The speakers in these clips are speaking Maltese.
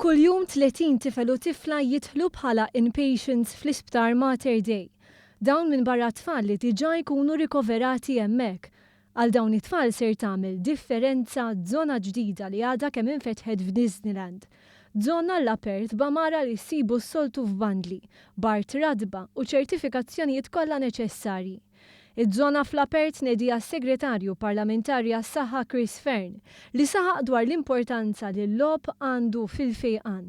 Kuljum 30 tifel u tifla jidħlu bħala inpatients fl-Isptar Mater Dei. Dawn minbarra tfal li diġà jkunu rikoverati hemmhekk. Għal dawn it-tfal ser tagħmel differenza żona ġdida li għadha kemm infetħet f'Disneyland. Żona l-apert b'għamara li ssibu s-soltu f'bandli, b'art ratba u ċertifikazzjonijiet kollha neċessarji. Iż-żona fl-apert nediha s-Segretarju Parlamentari għas-Saħħa Chris Fearne, li saħaq dwar l-importanza li l-logħob għandu fil-fejqan,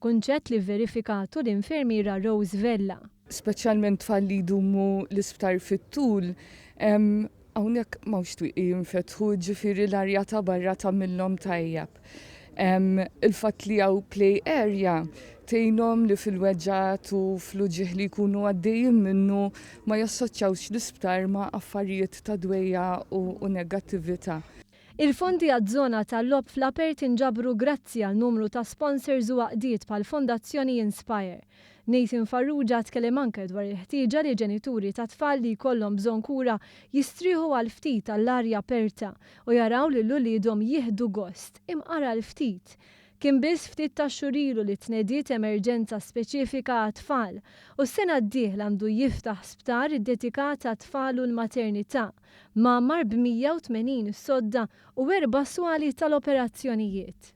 kunċett li vverifikatu l-infermiera Rose Vella. Speċjalment tfal li jdumu l-isptar fit-tul, hawnhekk m'hawnx twieqi jinfetħu, ġifieri l-arja ta' barra tagħmilhom tajjeb. Il-fatt li hawn play area tgħinhom li fil-weġgħat u fl-uġigħ li jkunu għaddejjin minnu ma jassoċjawx l-isptar ma' affarijiet ta' dwejjaq u negattività. Il-fondi għaż-żona tal-logħob fl-apert inġabru grazzi għal numru ta' sponsors u għaqdiet bħall-Fondazzjoni Inspire. Nathan Farrugia tkellem anke dwar il-ħtieġa li ġenituri ta' tfal li jkollhom bżonn kura jistrieħu għal ftit għall-arja aperta u jaraw lil uliedhom jieħdu gost, imqar għal ftit. Kien biss ftit tax-xhur ilu li tnediet emerġenza speċifika għat-tfal u s-sena d-dieħla għandu jiftaħ sptar iddedikat għat-tfal u l-maternità, mgħammar b'180 sodda u erba' swali tal-operazzjonijiet.